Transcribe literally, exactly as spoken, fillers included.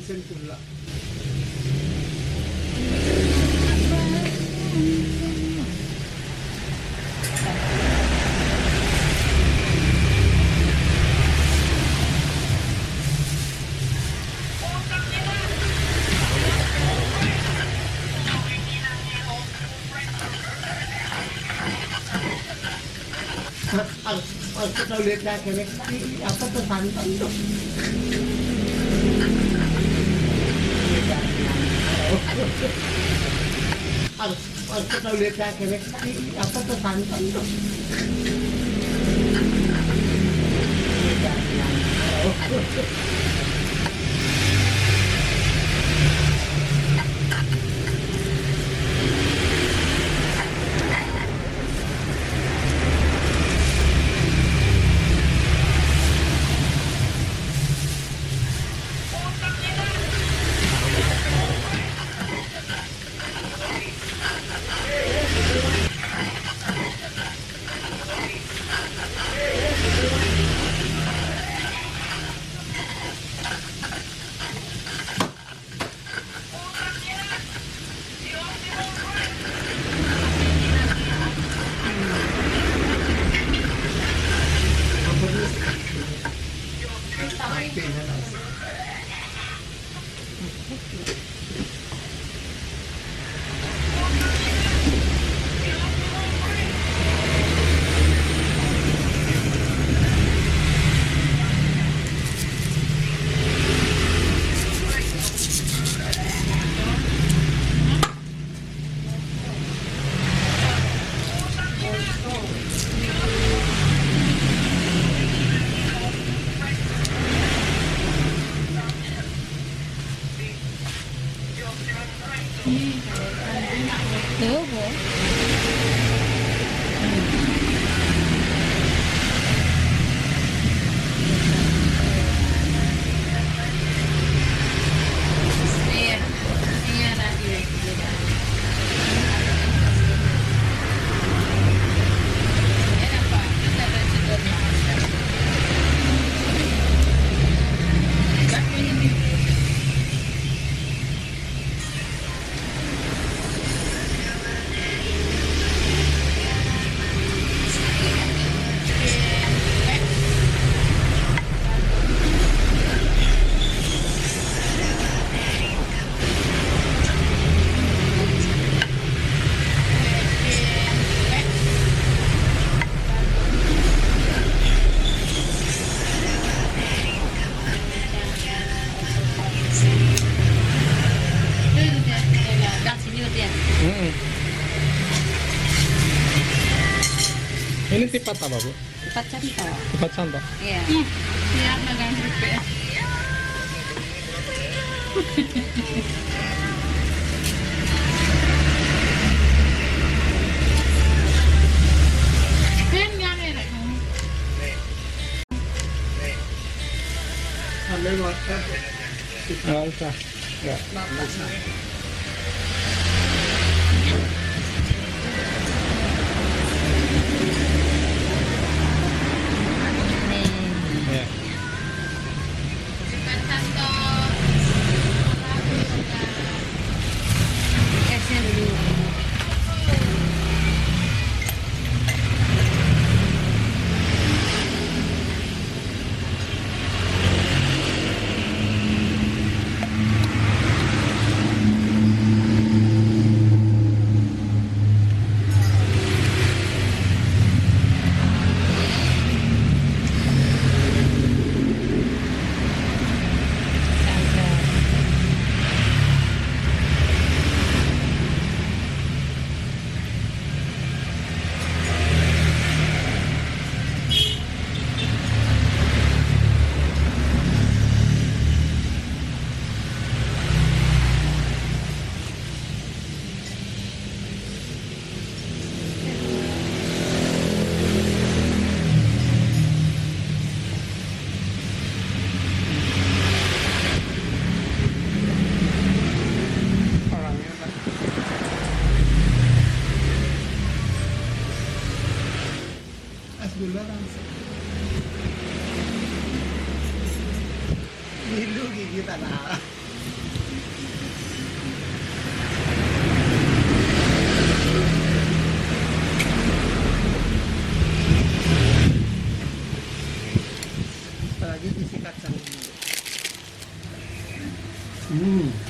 Sentulak. Ang, ang, ang ulit na kami. Ay, apa to, Santo? Ang, ang, ang ulit na kami. Ay, apa to, Santo? Tubo. Ayan. Ayan, Ate. Mm. Ini tipat apa, Bu? Tipat santo. Tipat santo. Iya. Hmm. Iya, magang keripik. Kan nggak enak. Sambil makan. Nggak usah. Nggak. Nggak usah. Nih. Ya. Kasih dulu. Orangnya, Pak. As dulu langsung. Dulu gigi tanah. Apalagi isi kacang ini. Hmm.